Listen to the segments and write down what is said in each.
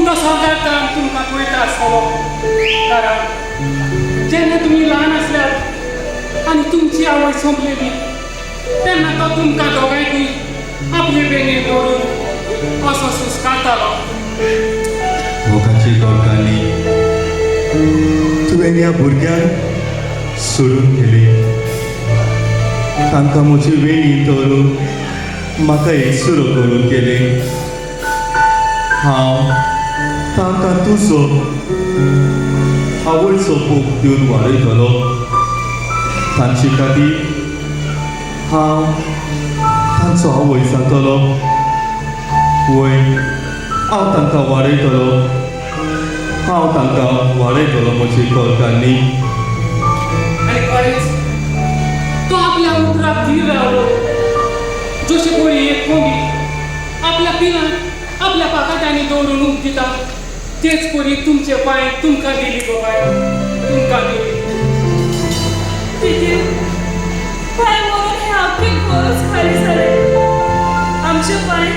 तो सरदार तुमकां पळयता आसतलो. कारण जेन्ना तुमी ल्हान आसल्यार आनी तुमची आवय सोंपलेली तेन्ना तो तुमकां दोगांयकूय आपले वेंगेंत दवरून असो सुस्कारतालो. मोगाची गोरकांनी तुवें ह्या भुरग्यांक सोडून गेली. तांकां म्हजी वेणी दवरून म्हाका एकसुरो करून गेले. हांव तांकां तुजो आवयचो मोग दिवन वाडयतलो. तांचे खातीर हांव तांचो आवय जातलो. वय, हांव तांकां वाडयतलो, हांव तांकां वाडयतलो म्हजी गोरकांनी. आनी खरेंच तो आपल्या उतराक धीर रावलो. जशी पळय एक कोंबी आपल्या पिलांक आपल्या पाकाट्यांनी दवरून उब दिता तेच परी तुमचे पांय तुमकां दिली गो बाय, तुमकां दिली. तितीव, पांय मरून हें आख्खें घरच खाली जालें. आमचे पांय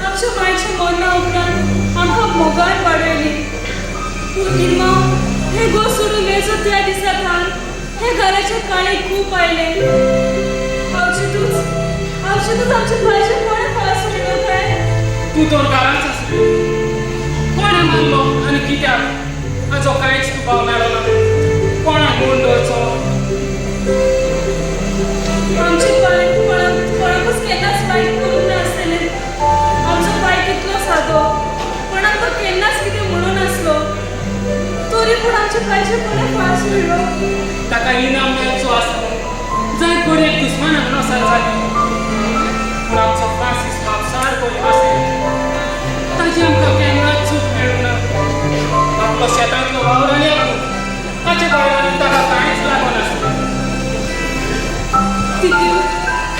आमच्या मायच्या मरणा उपरांत आमकां मोगान वाडयली. पूण इरमांव हें घर सोडून वेचो त्या दिसा थावन हे घराचे काळे खूब आयले. आवचितूच आवचितूच आमच्या पांयचे कोणें फाळ सोडलो काय? तूं तर घरांच आसली. कोणें मारलो आनी कित्याक हाचो कांयच दुबाव मेळो ना. कोणाक म्हूण दवरचो? आमचे पांय कोणाक कोणाकूच केन्नाच वायट करूंक नासतलें. आमचो पांय कितलो सादो, कोणाक तो केन्नाच कितें म्हणून नासलो. तरी पूण आमच्या पांयचे कोणें फाळ सोडलो? ताका इनाम मेळचो आसा म्हूण जाय कडेक दुस्मानाक नसार जाली. पूण आमचो फ्रांसीस बाब सारको आसलो. ताजी आमकां केन्नाच चूक मेळूंक ना. आपलो शेतांतलो वावर आनी आपूण ताचे भायर आनी ताका कांयच लागनासलें. तितीव,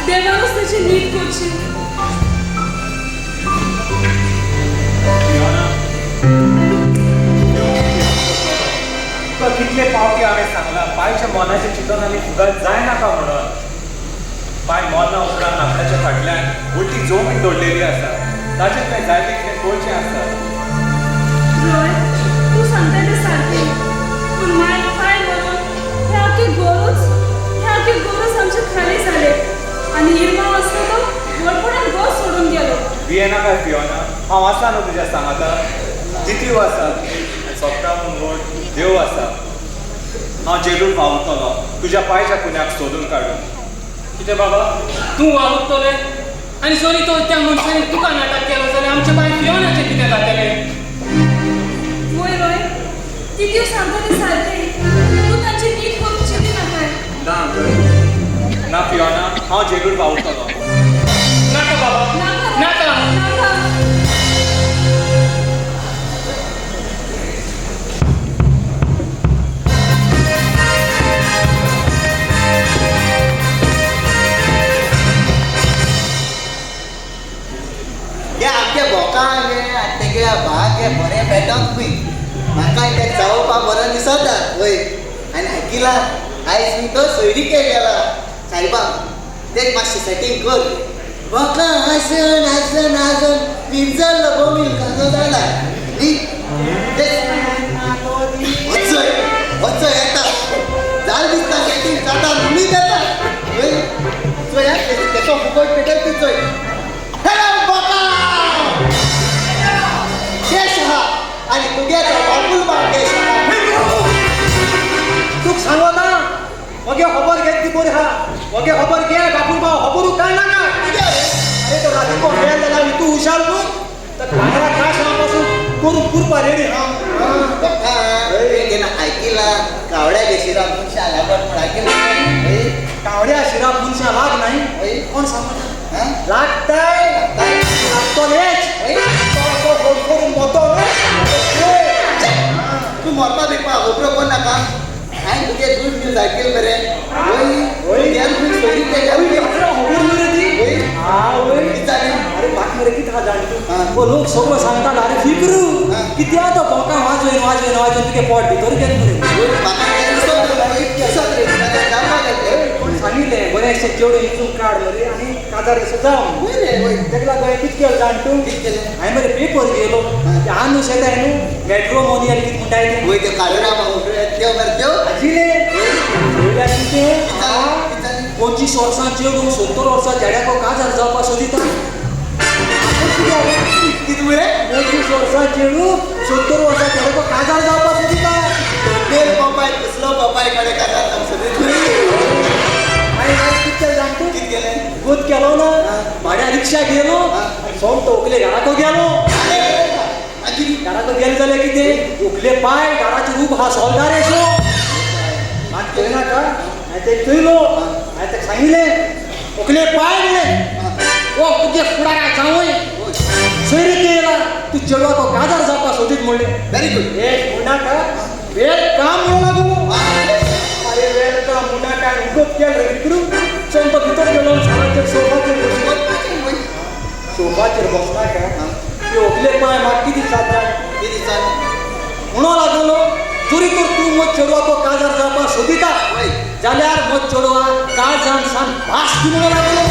देवानूच ताची नीत करची. फियोना, तुका कितले पावटी हांवें सांगलां पायच्या मनाचें चिंतन आनी फुगार जायनाका म्हणून. पाय मरना उपरांत आपणाच्या फाटल्यान व्हडली जमीन दवरलेली आसा, ताचें तुवें जायतें कितें करचें आसा. रोय, तूं सांगता तें सारकें. पूण माय पाय मरून हें आख्खें घरूच हें आख्खें घरूच आमचें खाली जालें आनी इरमांव आसलो तो व्हडपणान घर सोडून गेलो. भियेनाका फियोना, हांव आसा न्हू तुज्या सांगाता. तितीव आसा आनी सगळ्याकून व्हड देव आसा. हांव जेजूर पावतलो तुज्या पायच्या पुण्याक सोदून काडून. कितें बाबा, तूं वावुरतलें आनी सरी तो त्या मनशांनी तुका नाटक केलो जाल्यार आमच्या बाय फियोनाचें कितें जातलें? वय रोय, तितीव सांगता तें सारकें. तूं तांची नीत करूंक चिंती नाकाय. ना अंकल, ना फियोना, हांव जेजूर पावतलो. नाका बाबा, नाका नाका. नाका. ते आमच्या बोकांक आनी तेगे भाग हे बरें पेटोंक खंय म्हाका ते चवपाक बरो दिसता. वय, आनी आयकिला आयज न्ही तो सोयरीके गेला सायबा, तेच मातशें सेटींग कर. बोका आसन आसन आसन पिंजल्लो बोमील कसो जाला न्ही. तेच वचय वचय येता जाल दिसता सेटींग जाता उमेद येता. वय चोय तेचो फुकट पेटल ती चोय. हॅलो बोका केश आहा आनी तुगे तो बापूल बाब केश आहा. तुका सांगो ना, मगे खबर घेत ती बरी आहा. मगे खबर घे बापूल भाव खबरू काय नाका. अरे तो राती को मेल जाल्यार तूं हुशार न्हू तर कांकरा काश पासून करून पुरपा रेडी. बोका केन्ना आयकिला कावड्या घेशिरा मनशां लागत म्हूण आयकिला? कावड्या शिरा मनशां लाग न्हय. कोण सांगता लागताय लागतलेच. तो करून मोतो तूं मरपा बिरपा खबरो कर नाका. हांवें तुगे गुड न्यूज आयकल मरे. वय वय. गेल खंय सोयरीक गेल. खबर न्हू रे ती. वय. हा वय. कितें जालें? अरे म्हाका मरे कितें आहा जाण तूं? हा. हो लोक सगळो सांगता अरे फिकरू हा. कित्याक तो बोका वाजोवन वाजोवन वाजोवन तुगे पोट भितर गेलें मरे. वय, म्हाका दिसत रे, दिसत रे, ताका जावपाक जाय. कोण सांगिल्लें बरें अशें चेडूं हिंचून काड मरे आनी काजार असो जावं. वय रे वय. तेका लागून हांवें कितें केलें जाण तूं? कितें केलें? हांवें मरे पेपर घेयलो ते आनुस येताय न्हू मॅट्रोमोनियल कितें म्हणटाय तें. वय ते काजरा त्यो मरे त्यो. आजिले पयल्यार कितें? कितें जालें? 25 वर्सां चेडूं 70 वर्सां चेड्याको काजार जावपाक सोदिता. कितें मरे? 25 वर्सां चेडूं 70 वर्सां चेड्याको काजार जावपाक सोदिता. बेल पपाय कसलो पपाय कडे काजार जावंक सोदिता. हांवें कितें केलें जाण तूं? कितें केलें? गोत केलो ना, भाड्या रिक्षा गेलो आनी सोमतो व्हंकले घराको गेलो. घराको गेले जाल्यार कितें, व्हंकले पाय घराचेर उबो आहा सोल्दार येसो. मात केलें नाका. हांवें तेका चोयलो, हांवें तेका सांगिल्लें व्हंकले पाय म्हणलें, ओ तुगे फुडाराक जावंय सोयरीक येयला तूं चेडवाको काजार जावपाक सोदीत म्हणलें. Very good. हें म्हणनाका welcome म्हणूं लागलो. अरे welcome म्हणनाका उगत केलें रे विक्रू. सोमतो भितर गेलो, सालाचेर सोफाचेर बसलो. सोफाचेर बसनाका ती व्हंकले पांय म्हाका कितें दिसता? कितें दिसता? म्हणूं लागलो जरी तर तूं म्हज चेडवाको काजार जावपाक सोदिता जाल्यार म्हज चेडवा काळजान सान भास दी म्हणूं लागलो.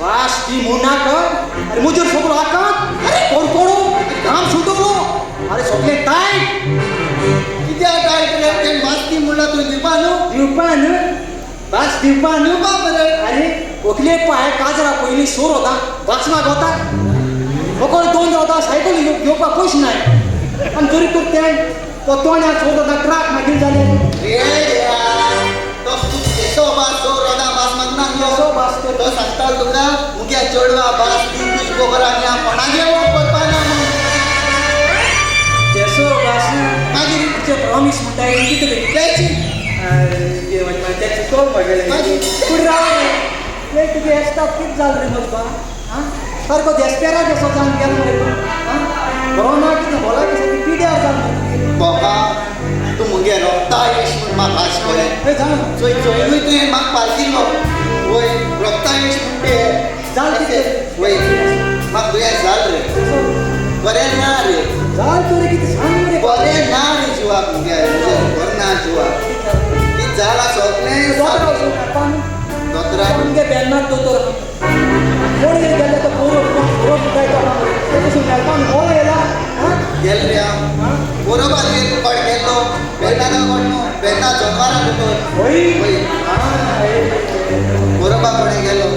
भास दी म्हणनाका अरे म्हजेर सगळो आकांत कोडकोडो घाम सुटलो. अरे सगळें टायट. कित्याक टायट रे? तें मास्ती म्हणला तुवें दिवपा न्हू? दिवपा न्हू, भास दिवपा न्हू. दिवपा मरे. अरे व्हंकले पांय काजरा पयलीं सोर वता वाचनाक वता मोकोळ 2 वता सायकल घेवपाक पयशे नाय. आनी जरी तर तें पोतोण्या 4 वता ट्रक मागीर जालें. रे तो केसो भास सोर वता भास मागना. केसो भास तो सांगतालो तुका मुगे चेडवा भास दी तुज खबर आनी हांव कोणागे वोग करपा ना म्हणून. केसो भास मागीर तुजें प्रॉमीस म्हणटाय कितें रे? तेची तें चुकोवंक म्हागेलें. पूण राव रे, तुगे एस्ताद कितें जालें रे मजबा? आं सारको देस्पेरा कसो जावन गेलो मरे तूं. आं बरो ना कितें बोला कसो तूं पिड्यार जावन मरे तुगे. बोका तूं मुगे रोगता येश म्हूण म्हाका आश पळय. जाण चोय चोयनूय तुवें म्हाका पारखिल्लो. वय रोगता येश म्हूण तें जाल कितें? वय म्हाका दुयेंस जाल रे. बरें ना रे. जाल तूं रे कितें सांग मरे. बरें ना रे जिवाक मुगे, बरें ना जिवाक. कितें जालां सगळें दोतोरा आमगे बेन्नात दोतोर कोण कितें गेल्ले तो पोरो पोरो म्हणटाय तो ते पसून मेळपाक बोलो येयला. गेल रे हांव बरोबर कोण गेल्लो बेन्नाका कोण न्हू, बेन्ना जनवरां दोतोर. वय वय बरोबर कोणें गेलो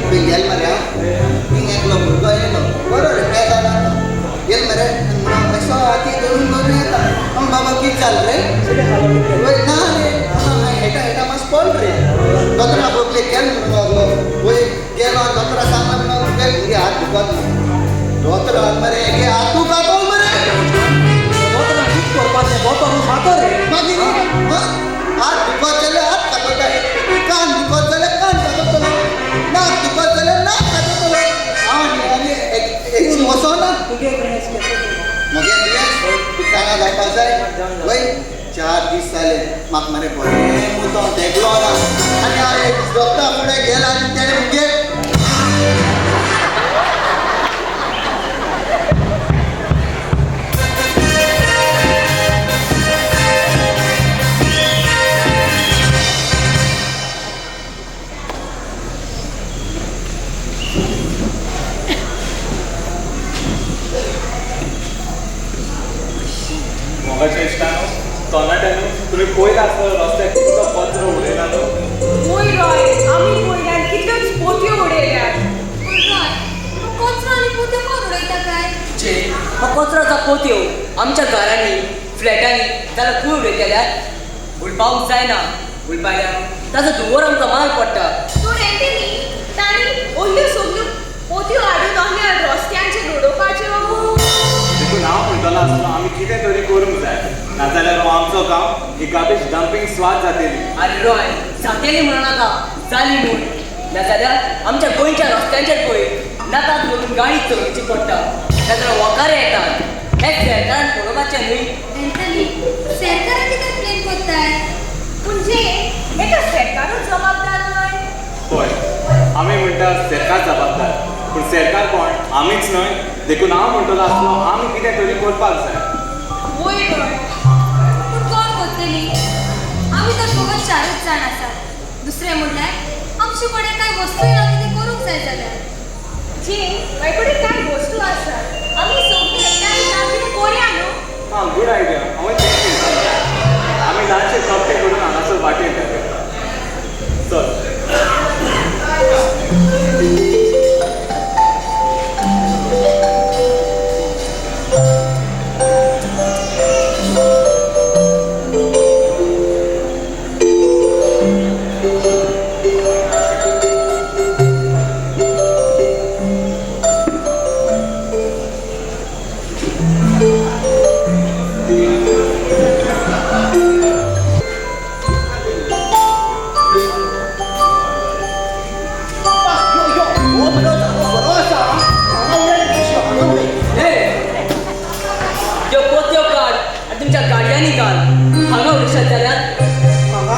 बीन गेल मरे हांव बीन एकलो भुरगो येयलो बरो रे बेजार जालो गेल मरे म्हणून असो हाती धरून धरून येता. हांव बाबा कितें जालें रे? वय ना रे हेटा हेटा मातसो पळ रे. दोतोरा बोगले गेल म्हणून लागलो. वय गेलो दोतोरा सांगला म्हणून भुरगे हात दुखत न्हू. दोतोरान मरे हेगे हातू कातोल मरे. दोतोरान कितें करपाचें? दोतोर फातर रे. मागीर हात दुखत जाल्यार हात कातोता, कान दुखत जाल्यार कान कातोतलो, नाक दुखत जाल्यार नाक कातोतलो. हांव आनी हेची वचोना तुगे दुयेंस केसो? म्हगे दुयेंस तूं जाणा जावपाक जाय. वय 4 दीस जाले म्हाका मरे बरें मुतो देखलो ना. आनी हांव एक दीस डॉक्टरा फुडें गेलो आनी तेणें मुगे मोगाच्या इश्टानो, तरणाट्यांनो, तुमी पयला आसतना रस्त्यार कितलो कचरो उडयला न्हू. वय रॉय, आमी पयल्यान कितल्योच पोतयो उडयल्यात. पूण रॉय, कचरो आनी पोतयो कोण उडयता काय? जे हो कचरोचा पोतयो आमच्या घरांनी फ्लॅटांनी जाल्यार खूब उडयतल्यार उडपावंक जायना. उडपायल्यार ताचो धुंवर आमकां माल पडटा. पूण एंथनी, तांणी ओल्ल्यो सगल्यो पोतयो हाडून असल्या रस्त्यांचेर उडोवपाच्यो. देखून हांव म्हणटलो आसलो आमी कितें तरी करूंक जाय, नाजाल्यार हो आमचो गांव ही गार्बेज डंपींग स्वाद जातली. आरे रॉय, जातली म्हणूं नाका, जाली म्हूण. नाजाल्यार आमच्या गोंयच्या रस्त्यांचेर पळय नाकात धरून गाडी चलोवची पडटा, नाजाल्यार वकारे येतात. हें सरकारान पळोवपाचें न्हय. एंथनी, सरकाराक कित्याक ब्लेम करताय? पूण जे हेका सरकारूच जबाबदार न्हय. पळय आमी म्हणटा सरकार जबाबदार, पूण सरकार कोण? आमीच न्हय. देखून हांव म्हणटलो आसलो आमी कितें तरी करपाक जाय. वय रॉय, पूण कोण करतली? आमी तर फकत 4च जाण आसात. दुसरें म्हणल्यार आमचे कडेन कांय वस्तूय ना कितें करूंक जाय जाल्यार. जी म्हाजे कडेन कांय वस्तू आसात, आमी सगळीं एकठांय जावन कितें करुया न्हू. हां, गूड आयडिया. हांवें तें चिंतलें. आमी ल्हानशे कपडे करून हांगासर वाटेर घालया. चल. त्यो पोत्यो काड आनी तुमच्या गाडयांनी घाल. हांगा उडयशात जाल्यार हांगा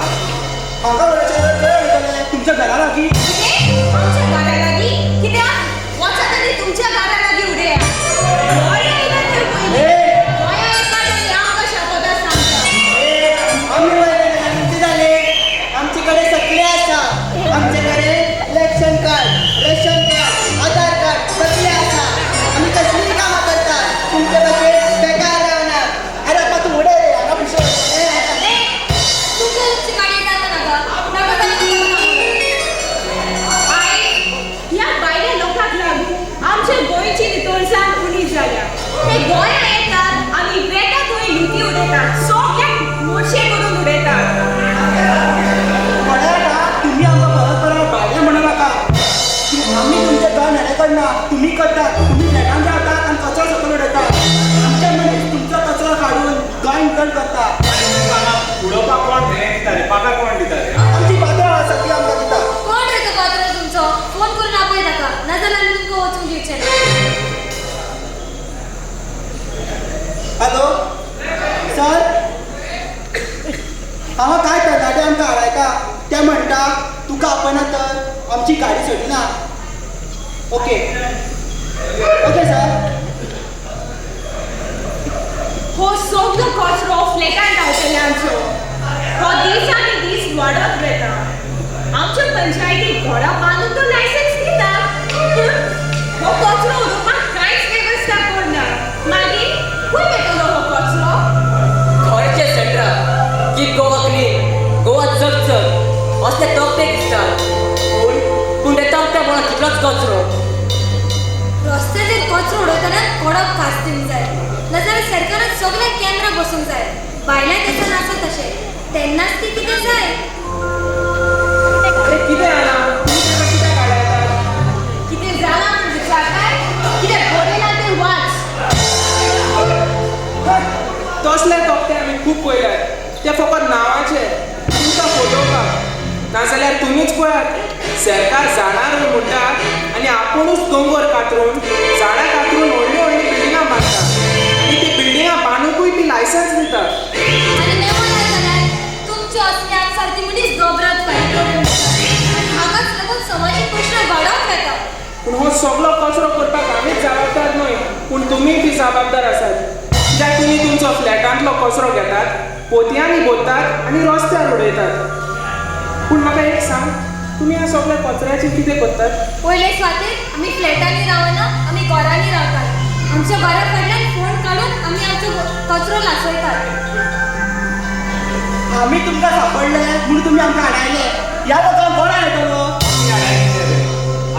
हांगा उडयशात जाल्यार खंय उडयतले? तुमच्या घरा लागीं? कितें आमच्या घरा लागीं? कित्याक वचात आनी तुमच्या घरा लागीं उडया. गोंया येयला तर पयलीं गोंया येतात आनी आमकां शापोतां सांगता. आमी वयले कितें जालें? आमचे कडेन सगळें आसा. आमचे कडेन election card, ration card, Aadhaar card सगळें आसा. आमी कसलीय कामां करतात. तुमचे भाशेन बेकार रावना. अरे आप्पा तूं उडय रे हांगा पिशो. तुमच्या तुमची गाडी जाता नाका नाका जाल्यार. आई, ह्या भायल्या लोकांक लागून आमच्या गोंयची नितळसाण उणी जाल्या. ते गोंया येतात आनी वेता थंय लुती उडयतात, सगळ्याक मोडशे करून उडयतात. पळयात, तुमी आमकां परत परत भायले म्हणू नाका. आमी तुमचें घर न्हेले करना, तुमी करतात. तुमी फ्लॅटान रावतात आनी कचरो सकयल उडयतात. आमचे मनीस तुमचो कचरो काडून गोंय नितळ करता. आनी तुमकां हांगा उडोवपाक कोण हें दिता रे? पागार कोण दिता रे? आमची पात्रां आसा ती आमकां दिता. कोण रे तो पात्रो तुमचो? फोन करून आपय ताका, नाजाल्यार आमी तुमकां वचूंक दिवचे ना. हॅलो सर, हांगा कांय तरणाटे आमकां आडायता. ते म्हणटा तुका आपयना तर आमची गाडी सोडिना. Okay okay sir. हो सगळो कचरो फ्लॅटान रावतल्यांचो. हो दीस आनी दीस वाडत वता. आमच्या पंचायतीक घरां बांदून तो लायसन्स दिता, पूण हो कचरो उडोवपाक कांयच वेवस्था करना. मागीर खंय वतलो हो कचरो? घरचे सेंटरा कीप गोवा क्लीन, गोवा चकचक असले तकटे दिसतात. पूण पूण ते तकटे म्हणून कितलोच कचरो. रस्त्याचेर कचरो उडयतना कडक खास दिवंक जाय, नाजाल्यार सरकारान सगळे कॅमेरा बसूंक जाय. भायल्यान तशें नासत तशें तेन्नाच ती कितें जाय. अरे कितें जालां? तुमी ताका कित्याक आडायतात? कितें जालां म्हूण विचारताय? कितें बरयलां तें वाच. तसले तकटे आमी खूब पळयल्यात. ते फकत नांवाचे, तुमकां फटोवपाक. नाजाल्यार तुमीच पळयात, सरकार झाडां रोय म्हणटा आनी आपुणूच दोंगर कातरून झाडां कातरून व्हडलीं व्हडलीं बिल्डिंगां बांदता आनी ती बिल्डिंगां बांदुकूय ती लायसन्स दिता. आनी नेमान जाल्यार तुमच्यो असले सारकी मनीस दोबरात फायट करून आनी हाकाच लागून समाजीक प्रश्न वाडत वता. पूण हो सगलो कचरो करपाक आमीच जबाबदार न्हय, पूण तुमीय बी जबाबदार आसात. कित्याक तुमी तुमचो फ्लॅटांतलो कचरो घेतात, पोतयांनी भरतात आनी रस्त्यार उडयतात. पूण म्हाका एक सांग, तुमी ह्या सगळ्या कचऱ्याचें कितें करतात? पयले सुवातेर आमी फ्लॅटांनी रावना, आमी घरांनी रावतात. आमच्या घरा कडल्यान फोन काडून आमी आमचो कचरो लासयतात. आमी तुमकां सापडले म्हणून तुमी आमकां आडायले. ह्या लोकांक कोण आडायतलो?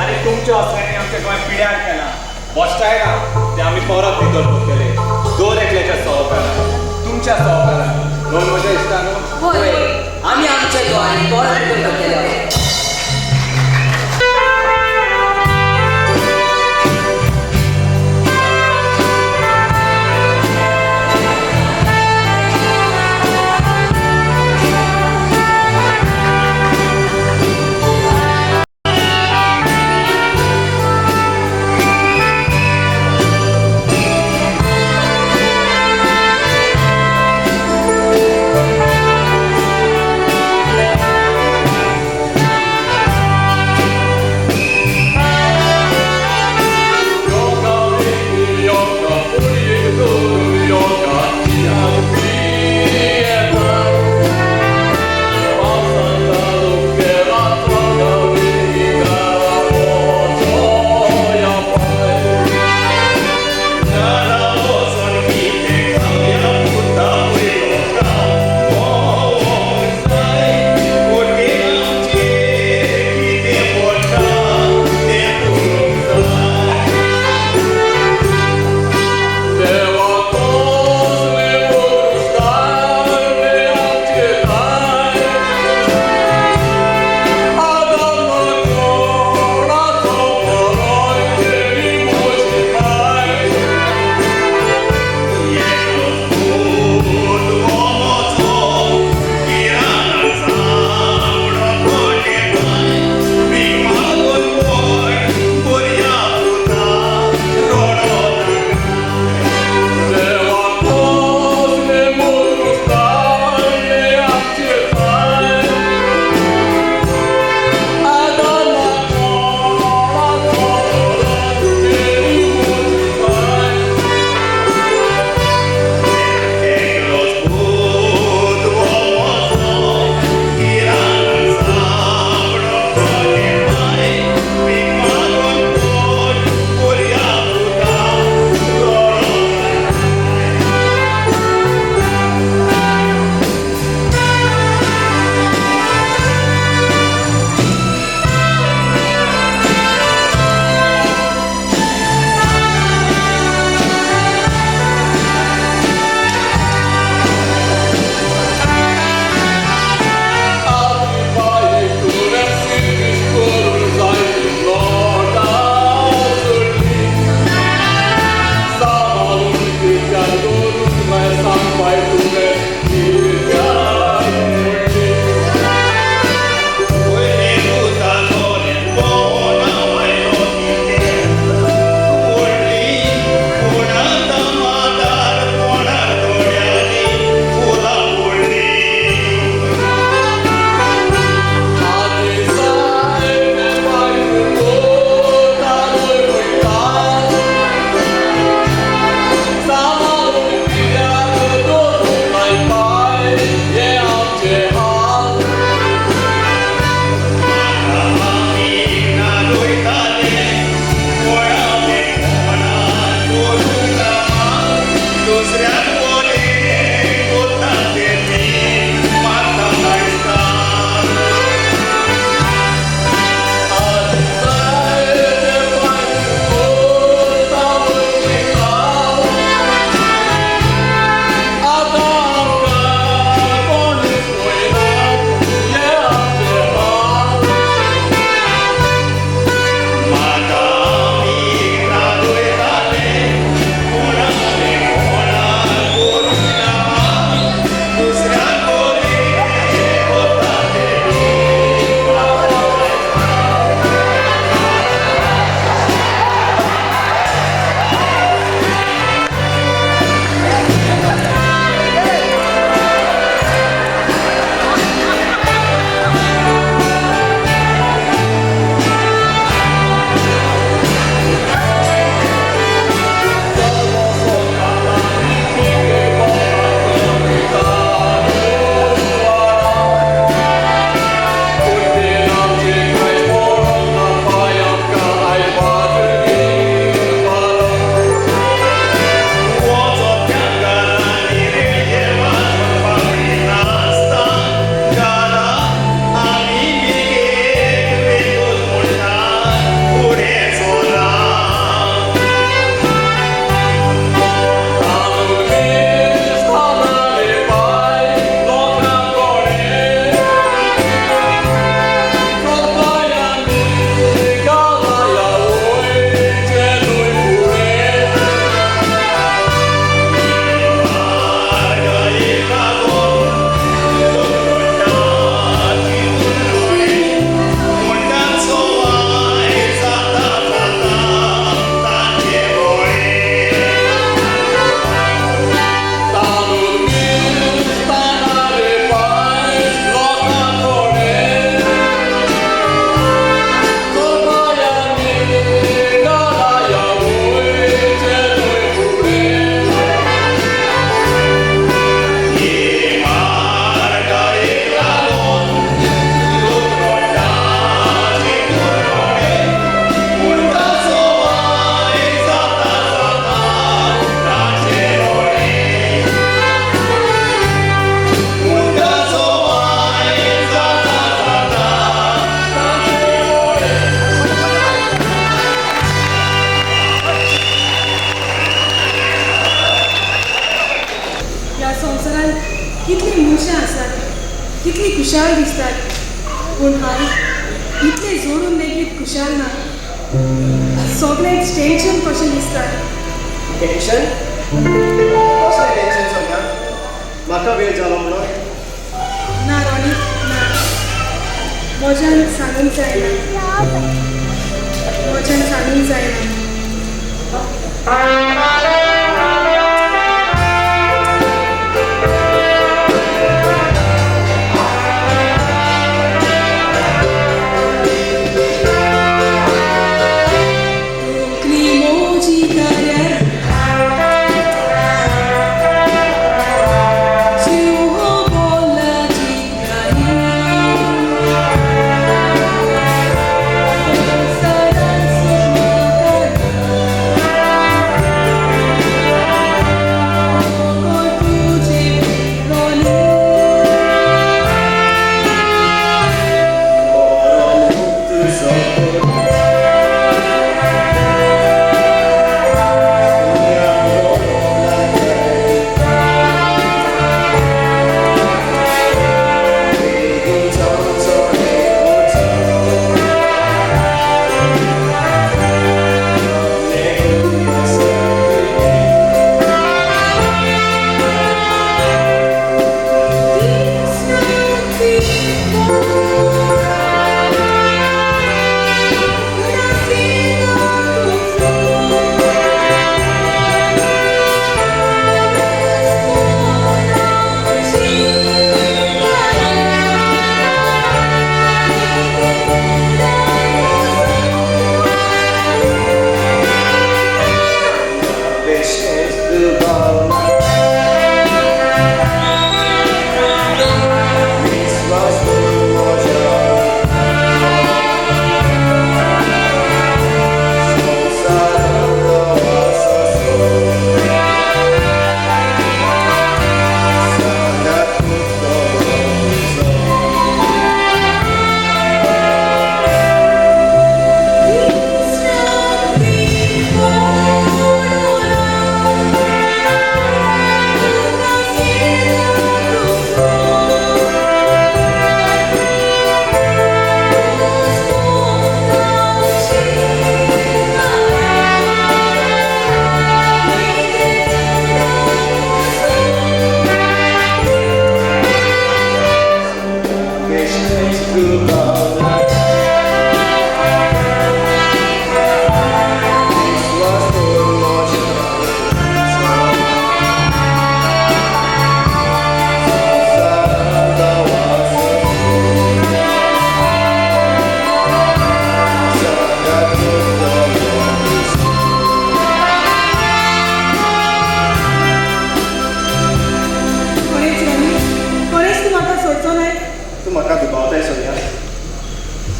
आनी तुमच्या असल्यांनी आमच्या गोंय पिड्यार केलां, भश्टायलां. ते आमी परत नितळ करतले दर एकल्याच्या सहकारान, तुमच्या सहकारान. न्हय म्हज्या इश्टांनो? होय, आमी आमच्या गोंय परत नितळ करतले. कितली खुशाल दिसतात, पूण हांव इतलें जोडून लेगीत खुशाल ना. सगळेंच टेंशन कशें दिसता. टेंशन? कसलें टेंशन सोनिया? म्हाका वेळ जालो म्हणून? ना रॉनी, ना, म्हज्यान सांगूंक जायना, म्हज्यान सांगूंक जायना.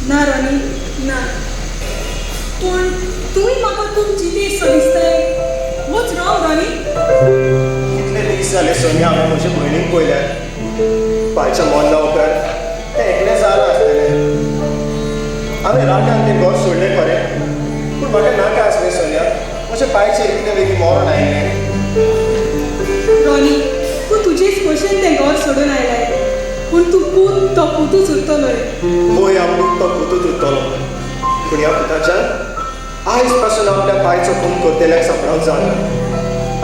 ना रॉनी, ना, पूण तुवें म्हाका खूब जितेस सो दिसताय. What's wrong Ronnie? कितले दीस जाले सोनिया, हांवें म्हजे भयणीक पळयल्यार. पायच्या मरना उपरांत तें एकलें जालां आसतलें. हांवें रागान तें घर सोडलें खरें, पूण म्हाका नाका आसलें सोनिया, म्हज्या पायचें इतलें बेगीन मरण आयलें. रॉनी, तूं तुजेच भशेन तें घर सोडून आयलाय, पूण तूं पूत तो पुतूच उरतलोय. हय, हांव पूत तो पुतूच उरतलो, पूण ह्या पुताच्यान आयज पासून आपल्या पायचो खून करतल्याक सांपडोवंक जायना.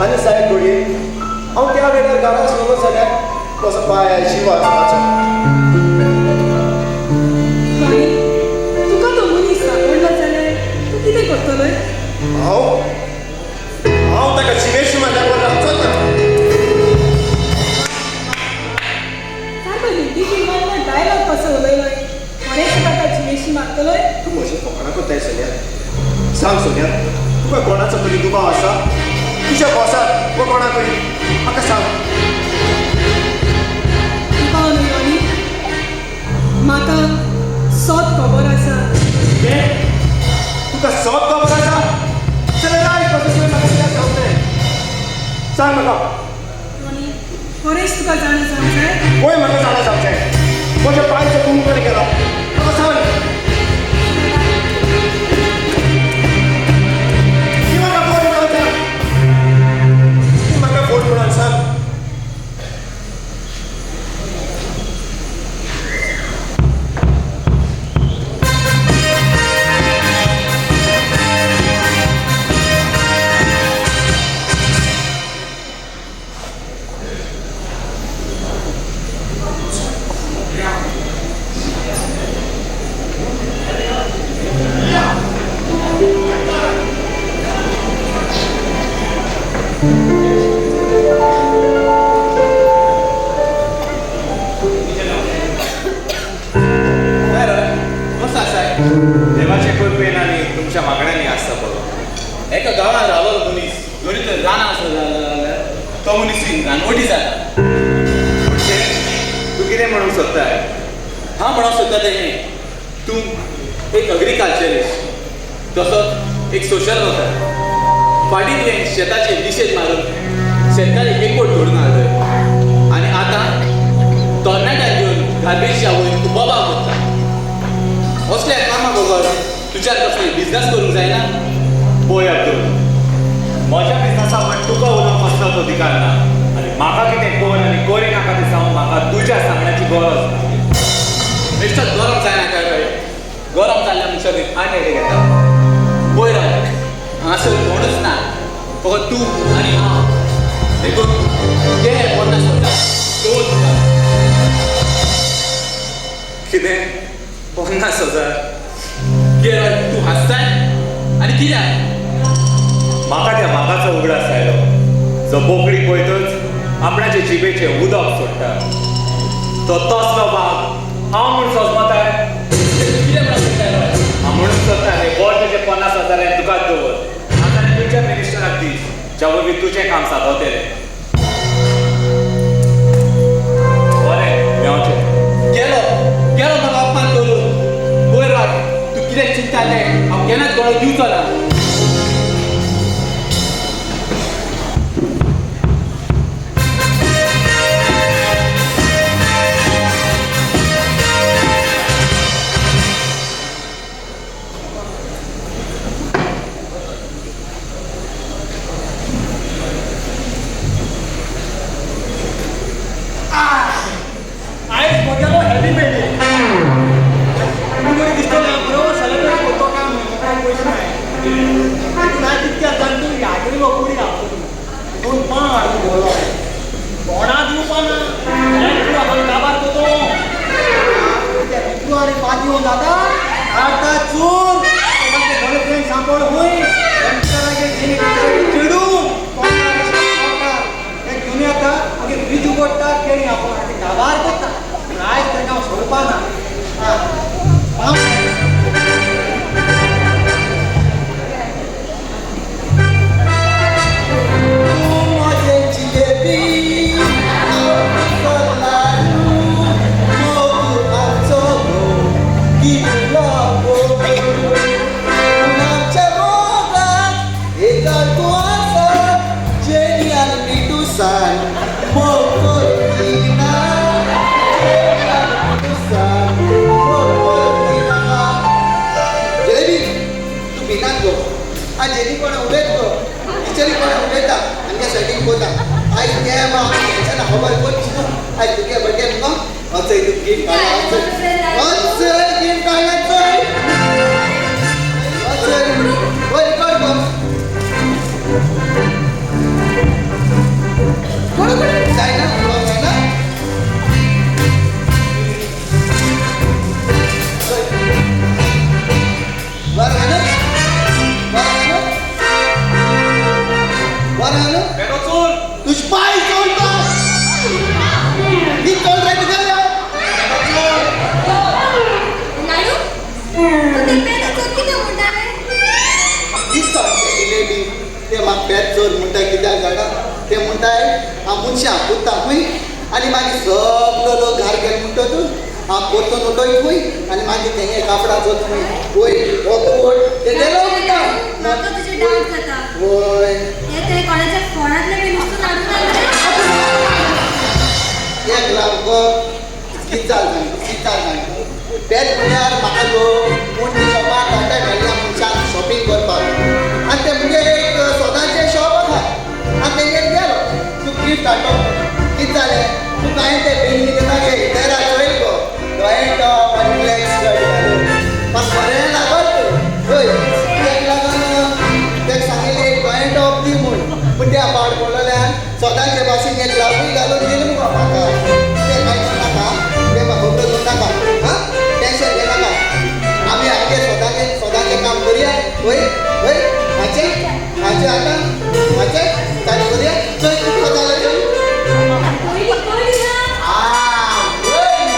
आनी जाय घडये हांव त्या वेळार घरा आसलेलो जाल्यार म्हजो पाय आयज जीव आसपाचो. रॉनी, तुका तो मनीस सांपडलो जाल्यार तूं कितें करतलोय? हांव हांव ताका जिवेशी मारल्या बगर रावचोच ना. हिंदी फिल्मांतलो डायलॉग कसो उलयलोय, खरेंच तुका आतां जिवेशी मारतलोय? तूं म्हजें फकाणां करताय सोनिया. सांग सोनिया, तुका कोणाचो तरी दुबाव आसा? तुज्या बॉसाक वा कोणाकूय? म्हाका सांग. दुबाव न्हय रॉनी, म्हाका सोत खबर आसा. कितें? तुका सोत खबर आसा? जाल्यार आयज पासून तुवें म्हाका कित्याक सांगलें? सांग म्हाका. रॉनी, खरेंच तुका जाणा जावंक जाय? पळय, म्हाका जाणा जावंक जाय. म्हज्या पायचो खून कोणें केलो म्हाका सांग. ती म्हाका फोन म्हणून सांग. ती म्हाका फोन म्हणून सांग. मोटी जाता. म्हणजे तूं कितें म्हणूंक सोदताय? हांव म्हणूंक सोदता तें हें, तूं एक अग्रिकल्चरिस्ट तसोच एक सोशल वर्कर. फाटीं तुवें शेताचेर निशेध मारून शेतकारी एकवट घडून हाडलय आनी आतां तरणाट्यांक घेवन गार्बेजच्या वयर तूं बोबाळ करता. असल्या कामां बगर तुज्यान कसलें बिजनस करूंक जायना? पळय अब्दूल, म्हज्या बिजनसा म्हण तुका उलोवंक कसलोच अधिकार ना आनी म्हाका कितें कर आनी करी नाका तें सांगून म्हाका तुज्या सांगण्याची गरज ना. बेश्टोच गरम जायना काय बाय? गरम जाल्ल्या मनशाक हार्ट एटॅक येता. पळय राव, हांगासर कोणूच ना, फकत तूं आनी हांव. देखून घे 50,000 दवर तुका. कितें 50,000? घे राव, तूं हांसताय आनी कित्याक? म्हाका त्या वागाचो उगडास आयलो जो बोकडी पळयतच आपणाचे जिबेचें उदक सोडटा. तो तसलो वाग हांव म्हूण सोजमताय? कितें म्हणूंक सोदताय राव? हांव म्हणूंक सोदता हे बोर तुजे 50,000 हांवें तुकाच दवर, नाजाल्यार तुज्या मिनिस्टराक दी ज्या वरवीं तुजें काम सादवतलें. बरें, मेवचें. गेलो गेलो म्हाका अपमान करून. पळय राव, तूं कितें चिंतता तें हांव केन्नाच गळो दिवचो ना. आयज म्हगेलो हॅपी बर्थडे. तूं दिसतलें बरोबर सेलेब्रेट करतो काय म्हणून काय पयशे नाय. ना तितक्या जाण तूं यादरी वकुडी घालतो दोन पां हाडून दवरलो कोणा दिवपा ना. काबार करतो मित्रू आनी पाती येवन जाता काडटा चूर गर्लफ्रेंड सांपड खंय चेडूं तें घेवन येता मागीर फ्रीज उगडटा केळी आपोवन आनी काबार करता. आयज तांकां हांव सोडपा ना. तूं म्हजें जिलेबी, हांव तुजो लाडू, मोग आमचो गो कितलो गोड. पूण आमच्या मोगाक एक तूं आसा जेनी आनी मिटूसान मोग करती ना. जेनी आनी मिटूसान मोग करती ना. जिलेबी, तूं भिनाक गो आनी जेनी कोणा उलयत गो, टिचरी कोणा उलयता आमच्या सायडीन कोता. आयज ते टेंशन खबर करची न्हू. आयज तुगे बर्थडे मुगो, वचय तूं गिफ्ट काडला, वचय वचय गिफ्ट काडला, चल वचय वयर कर गो. जायना उलोवंक जायना. बरें आहा न्हू? बरें आहा न्हू? बरें आहा न्हू? बेटो चोर! तुज पाय चोरता ही चोर रे तुगेले. लाडू, तूं ते पेलो चोर कितें म्हणटा रे? ही चोर जिलेबी ते म्हाका पेत चोर म्हणटा कित्याक जाणा? ते म्हणटाय हांव मनशां पुरता खंय आनी मागीर सगलो लोक घार गेले म्हणटा तूं हांव परतून उठोय खंय आनी मागीर तेंगे कापडां चोर खंय वय हो कोण ते गेलो म्हणटा. म्हाका तुजे डावट जाता. वय हे तुवें कोणाच्या फोणांतलें बी नुस्तें हाडून घातलें? एक लाख गो किचाल सांगता किचाल सांगता. तेच म्हळ्यार म्हाका गो मोठी शॉपार धाडटा घालया मनशान शॉपिंग करपाक आनी तें म्हणजे एक सदांचें शॉप आसा आनी तेंगेर गेलो तूं गिफ्ट हाडटो. कितें जालें तूं कांय तें बेणी घेता गे तेरा चोयल गो दोळे टॉप आनी ब्लॅक शर्ट घालून म्हाका बरें लागत हय. तेका लागून तेका सांगिल्लें एक दोळे टॉप दी म्हूण, पूण त्या पाड पडलेल्यान सदांचे भाशेन एक ग्लावूय घालून दिलें मुगो म्हाका. तें कांय नाका, तें म्हाका खबर करूं नाका. हां, टेंशन घेनाका. आमी आमगे सदांचें सदांचें काम करया. वय वय हाचें हाचें आतां हाचें चालू करया. चल कितें जालें चल. पयलीं पयलीं ना. आं वय.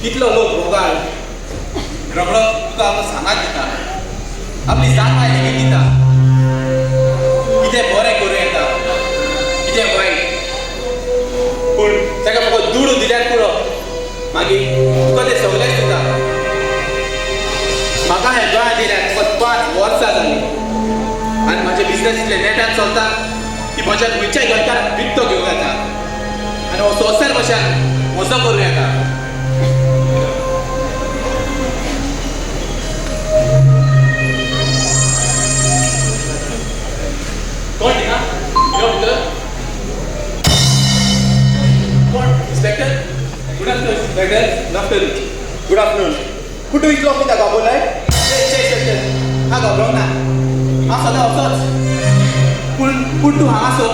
कितलो लोक रोगाळ रोखडो तुका आपलो सांगात दिता, आपली जाणवाय लेगीत दिता, कितें बरें करूं येता कितें वायट, पूण ताका फकत दुडू दिल्यार पुरो, मागीर तुका तें सगळेंच दिता. म्हाका हें गोंयांत दिल्यार फकत 5 वर्सां जालीं आनी म्हाजे बिजनस इतले नेटान चलता की म्हज्या खंयच्याय गोंयकाराक विकतो घेवंक येता आनी हो संवसार कश्यान म्हजो करूं येता. कोण थिंगा? यो भितर. कोण? Inspector? Good afternoon inspector. Good afternoon. Good afternoon. पूण तूं इतलो कित्याक घाबरलाय? चे इन्स्पेक्टर, हांव घाबरोंक ना, हांव सदां असोच. पूण पूण तूं हांगा सो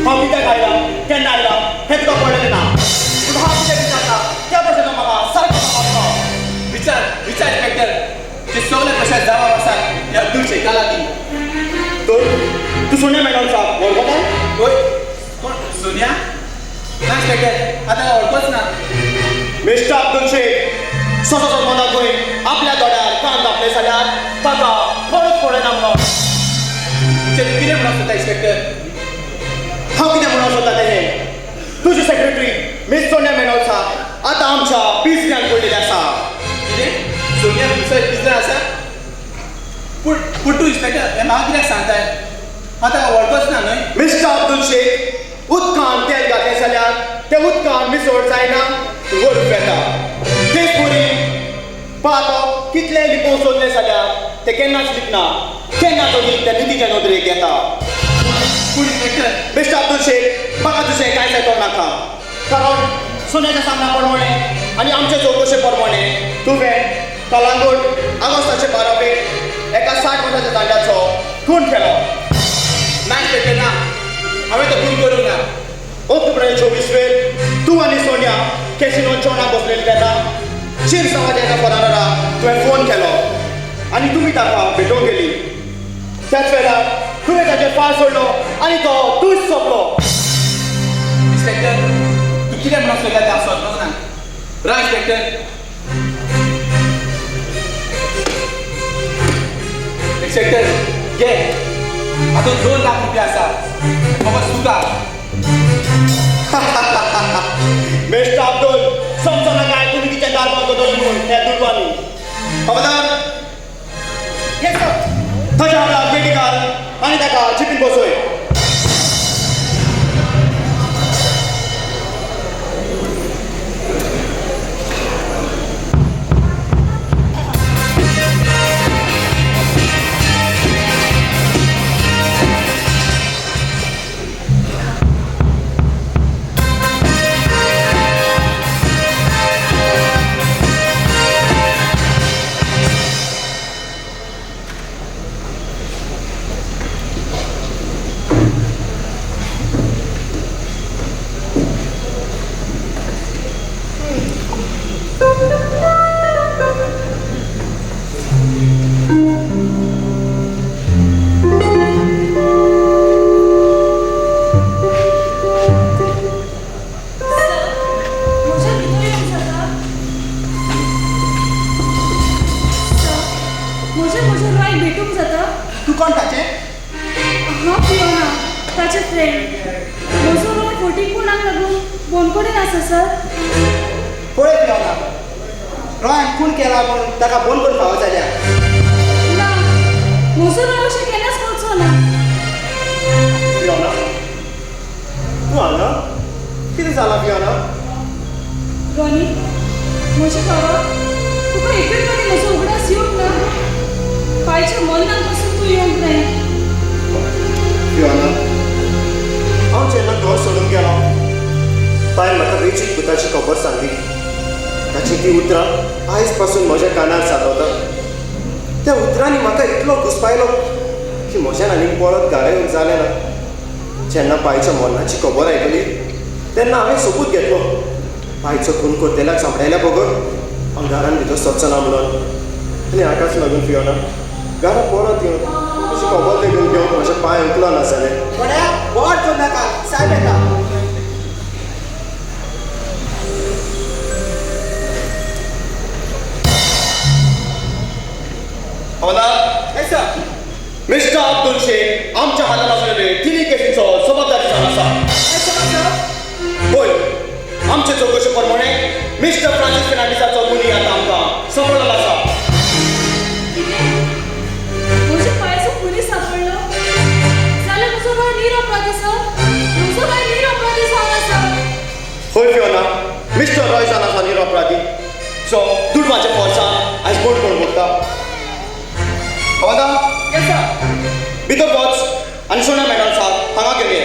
हांव कित्याक आयला केन्ना आयला हें तुका कळ्ळें ना, पूण हांव कित्याक विचारता त्या भशेन म्हाका सारको समजता. विचार विचार इन्स्पेक्टर, ते सगळे कशे जबाब आसा ह्या अब्दुल शेखा लागीं. तर तूं सोनिया मॅडम साहब वळखता? हय. कोण सोनिया? ना इन्स्पेक्टर, आतां वळखच ना. मिस्टर अब्दुल शेख ससो मनाक आपल्या दोळ्यार कान दापले जाल्यार ताका कोणूच पळयना म्हणून. तूं कितें म्हणूंक सोदता इन्स्पेक्टर? हांव कितें म्हणूंक सोदता तें, तुजी सेक्रेटरी मिस सोनिया मेनोल्सा आतां आमच्या पिजन्यान पडलेली आसा. कितें? सोनिया पिजन्यान आसा? पूण पूण तूं इन्स्पेक्टर हें म्हाका कित्याक सांगताय? हांव ताका वळखच ना न्हय. मिस्टर अब्दुल शेख, उदकान तेल घातलें जाल्यार तें उदकान मिसळ जायना, वर येता. तेच परी पातक कितलें लिपोवंक सोदलें जाल्यार तें केन्नाच लिपना, केन्ना तरी त्या नितीच्या नदरेक येता. पूण इन्स्पेक्टर. मिस्टर अब्दुल शेख, म्हाका तुजें कांय आयकोंक नाका, कारण सोन्याच्या सांगणा प्रमाणे आनी आमचे चवकशे प्रमाणे तुवें कलांगूट आगोस्ताचे 12वेक एका 60 वर्साच्या दांड्याचो खून केलो. ना इन्स्पेक्टर ना, हांवें तो खून करूंक ना. ऑक्टोबर 24 वेर तूं आनी सोनिया कॅसिनोन जेवणाक बसलेली तेन्ना शिर समाजा एका फराराक तुवें फोन केलो आनी तुमी ताका भेटोवंक गेली. त्याच वेळार तुवें ताचेर फार सोडलो आनी तो तूंच सोंपलो. इन्स्पेक्टर, तूं कितें म्हणूंक सोदता तें हांव समजूंक ना. राव इन्स्पेक्टर. इन्स्पेक्टर घे, हातूंत 2 लाख रुपया आसा, फकत तुका. मिस्टर अब्दुल, समजना काय तुमी कितें दार बंद करतले म्हणून त्या दुडवांनी. खबरदार, ताच्या हाताक पेटी घाल आनी ताका जिपीन बसय. कितें? म्हजो रॉय फटींगपणाक लागून बोनकोडेन आसा सर. पळय फियोना, रॉयान खून केला म्हूण ताका बोनकोड फावो जाल्या. ना, म्हजो रॉय अशें केन्नाच करचो ना. फियोना, तूं हांगा? कितें जालां फियोना? रॉनी, म्हज्या भावा, तुका एकूय फावटी म्हजो उगडास येवंक ना? पायच्या मरणाक पासून तूं येवंक नाय. फियोना, हांव जेन्ना घर सोडून गेलो, पायन म्हाका वेचीक भुताची खबर सांगली. ताची ती उतरां आयज पासून म्हज्या कानार सादवता. त्या उतरांनी म्हाका इतलो घुसपायलो की म्हज्यान आनी परत घरा येवंक जालें ना. जेन्ना पायच्या मरणाची खबर आयकली तेन्ना हांवें सोपूत घेतलो, पायचो खून करतल्याक सांपडायल्या बगर हांव घरान भितर सरचो ना म्हणून. आनी हाकाच लागून फियोना, घरा परत येवन तुजी खबर लेगून घेवंक म्हजे पांय उखलो ना जालें. बोट करनाका, सायब येता. हवलदार, मिस्टर अब्दुल शेख आमच्या हातांत आसलेले तिन्ही केसींचो जबाबदारी जावन आसा. पळय, आमचे चवकशे प्रमाणे मिस्टर फ्रांसीस फेर्नांडीसाचो गुन्यांव आतां आमकां सांपडलो आसा. म्हज्या पांयचो खुनी सांपडलो जाल्यार म्हजो भाय निरपराधी सर. म्हजो भाय निरपराधी जावन आसा. हय फियोना, मिस्टर रॉय जावन आसा निरपराधी, सो दुडवाच्या फोर्सान आयज बोट कोण भोगता. हवलदार, भितर वच आनी सोनिया मॅडम साहब हांगा घेवन ये.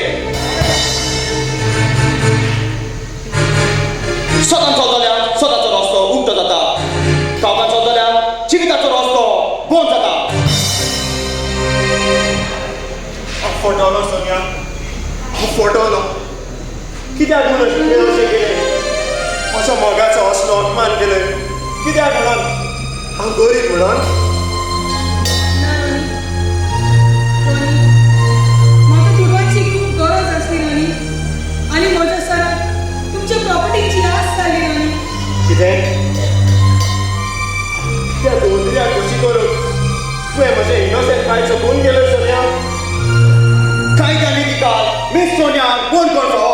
सदां चलतल्या सदांचो रस्तो उक्तो जाता, गांवांत चलतल्या जिविताचो रस्तो बंद जाता. हांव फटवलो सोनिया, हांव फटवलो. कित्याक म्हणून अशें केलें? म्हज्या मोगाचो असलो अपमान केलो कित्याक म्हणून? हांव गरीब म्हणून? म्हाका दुडवांची खूब गरज आसली रॉनी, आनी म्हज्या सराक तुमच्या प्रॉपर्टीची आस जाली रॉनी. कितें? त्या दोंदऱ्याक खोशी करून तुवें म्हजें इनोसेंट पायचो खून केलो सोनिया. कांय जाली तिका मिस सोनिया कोण करचो,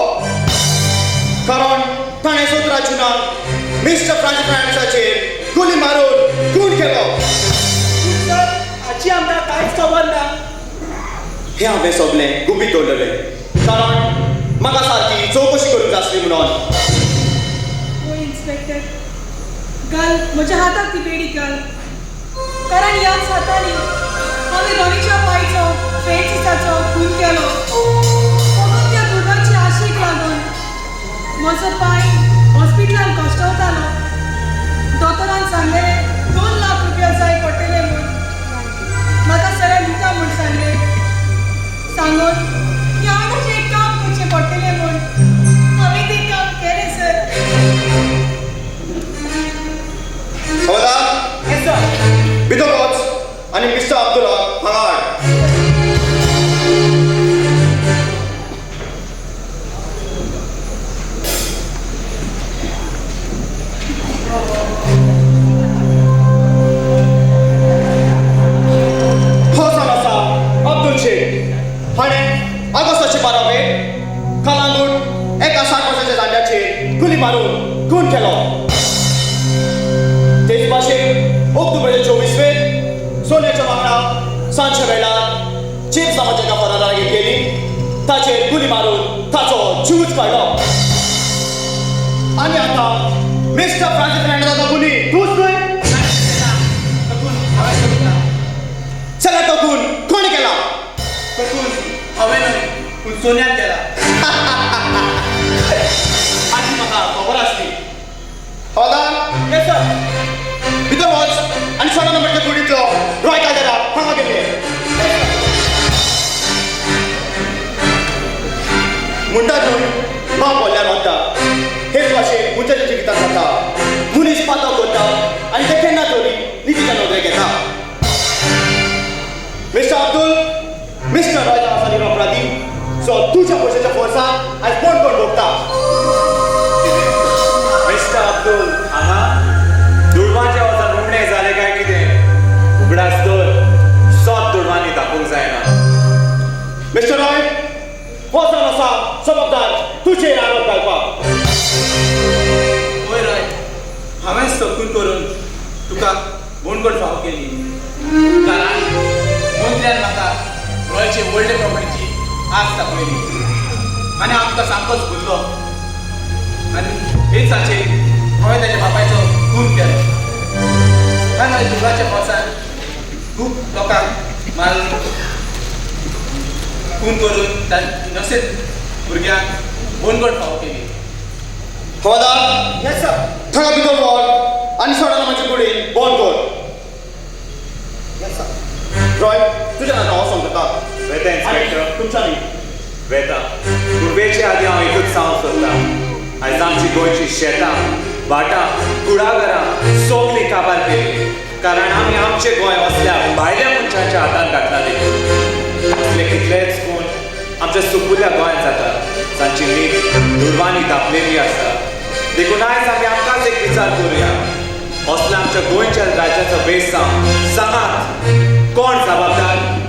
कारण ताणें 17 जुनाक मिस्टर फ्रांसीस फेर्नांडीसाचेर गुली मारून खून केलो. सर, हाची आमकां कांयच खबर ना. हें हांवें सगळें गुपीत दवरलेलें, कारण म्हाका सारकी चवकशी करूंक जाय आसली म्हणून. ओ इन्स्पेक्टर, घाल म्हज्या हाताक ती बेडी घाल, कारण ह्याच हातांनी हांवें रॉनीच्या पायचो फ्रेंसिसाचो खून केलो. फकत त्या दुडवांची आशेक लागून म्हजो पांय हॉस्पिटलान कश्टवतालो. दोतोरान सांगलें 2 लाख रुपया जाय पडटले म्हूण. म्हाका सरान दिता म्हूण सांगलें, सांगून की हांवें ताचें एक काम करचें पडटलें म्हूण. हांवें तें काम केलें सर. हवलदार, भितर वच आनी मिस्टर अब्दुलाक हांगा हाड. हो जावन आसा अब्दुल शेख हाणें ऑगस्टाचे 12 वेर कलांगूट एका 60 वर्साच्या जाणट्याचेर गुली मारून खून केलो. तेच भाशेन ऑक्टोबराचे 24 वेर सोन्याच्या वांगडा सांजच्या वेळार जेम्स नांवाच्या एका फरारागेर गेली, ताचेर गुली मारून ताचो जीवच काडलो. आनी आतां मिस्टर फ्रांसीस फेर्नांडीसाचो गुनी तूंच न्हय? जाल्यार तो खून कोणें केला? तो खून हांवें न्हय, पूण सोनियान केला. हाची म्हाका खबर आसली. हवलदार, येस सर. भितर वच आनी 16 नंबरच्या कुडींतलो रॉय काल्देरा हांगा घेवन ये. म्हणटात न्हय, मां बोल्ल्यार वता. हेच भाशेन मनशाच्या जिवितांत जाता. मनीस पातक करता आनी ते केन्ना तरी नितीच्या नदरेक येता. मिस्टर अब्दुल, मिस्टर रॉय जावन आसा निरपराधी, सो तुज्या पयशाच्या फोर्सान आयज कोण कोण भोगता. मिस्टर अब्दुल हांगा दुडवांच्या वचन उणें जालें काय कितें? उगडास दवर, सोद दुडवांनी दाखोवंक जायना. मिस्टर रॉय, हो जावन आसा जबाबदार तुजेर आरोप घालपाक. वय राय, हांवेंच तो खून करून तुका बोणकोट फावो केली. कारण मंत्र्यान म्हाका रॉयचे व्हडले प्रॉपर्टीची आस दाखयली आनी हांव तुका सामकोच भुल्लो आनी हेच हाचेर हांवें ताच्या बापायचो खून केलो. कारण दुर्गाच्या पावसान खूब लोकांक मारून खून करून त्या इनोसेंट भुरग्यांक बोणकोट फावो केली. हवादार. Yes sir. थंगा भितर वच आनी सोडा म्हजे कुडीन बंद कर. Yes sir. Roy, तुज्या नांव हांव समजता. वेता इन्स्पेक्टर. तुमच्यांनी वेता. पूण वेचे आदी हांव एकूच सांगूंक सोदता, आयज आमची गोंयची शेतां, भाटां, कुळागरां सगळीं काबार केली कारण आमी आमचें गोंय असल्या भायल्या मनशांच्या हातांत घातला. देखून असले कितलेच खून आमच्या सुपुल्ल्या गोंयांत जाता, जांची नीत दुर्वांनी धांपलेली आसा. देखून आयज आमी आमकांच एक विचार करुया, असल्या आमच्या गोंयच्या राज्याचो बेसांव सांगात कोण जबाबदार?